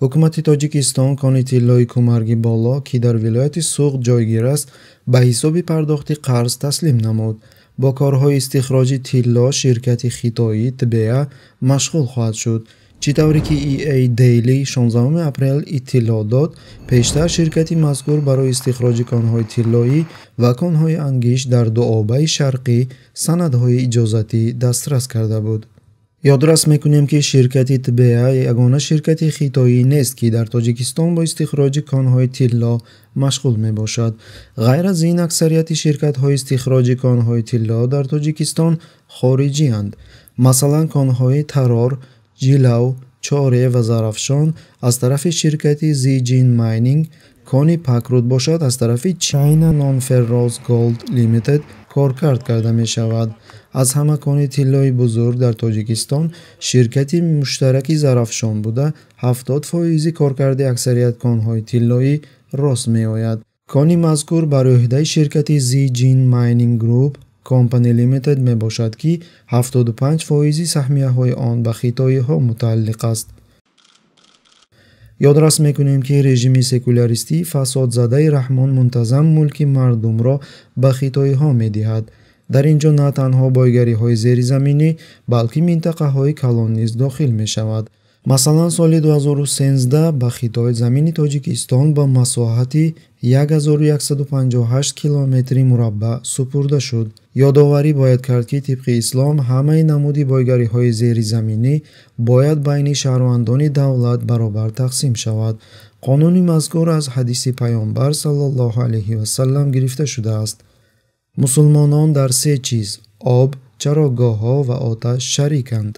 Ҳукумати Тоҷикистон кони тиллои Кумарги Боло, ки дар вилояти Суғд ҷойгир аст, ба ҳисоби пардохти қарз таслим намуд. Бо корҳои истихроҷи тилло ширкати хитоӣ ТБЕА машғул хоҳад шуд. Чӣ тавре ки EA Daily 16 апрел иттилоъ дод, пештар ширкати мазкур барои истихроҷи конҳои тиллоӣ ва конҳои ангишт дар Дуобаи Шарқӣ санадҳои иҷозатӣ дастрас карда буд. Ёдрас мекунем, ки ширкати ТБЕА ягона ширкати хитоӣ нест, ки дар Тоҷикистон бо истихроҷи конҳои тилло машғул мебошад. Ғайр аз ин, аксарияти ширкатҳои истихроҷи конҳои тилло дар Тоҷикистон хориҷианд. Масалан, конҳои Тарор, Ҷилав, Чоре ва Зарафшон аз тарафи ширкати Zijin Mining, кони Пакруд бошад аз тарафи China Non-Ferrous Gold Limited коркард карда мешавад. Аз ҳама кони тиллои бузург дар Тоҷикистон ширкати муштараки Зарафшон буда, 70% коркарди аксарият конҳои тиллоӣ рост меояд. Кони мазкур бар ӯҳдаи ширкати Zijin Mining Group Company Limited мебошад, ки 75% саҳмияҳои он ба хитоиҳо мутааллиқ аст. Ёдрас мекунем, ки режими секуляристии фасодзадаи Раҳмон мунтазам мулки мардумро ба хитоиҳо медиҳад. Дар ин ҷо на танҳо бойгариҳои зеризаминӣ, балки минтақаҳои калон низ дохил мешавад. Масалан, соли 2013 ба Хитой замини Тоҷикистон ба масоҳати 1158 километри мураббаъ супурда шуд. Ёдоварӣ бояд кард, ки тибқи ислом ҳамаи намуди бойгариҳои зеризаминӣ бояд байни шаҳрвандони давлат баробар тақсим шавад. Қонуни мазкур аз ҳадиси Паёмбар саллаллоҳу алайҳи васаллам гирифта шудааст. Мусулмонон дар се чиз – об, чарогоҳҳо ва оташ шариканд.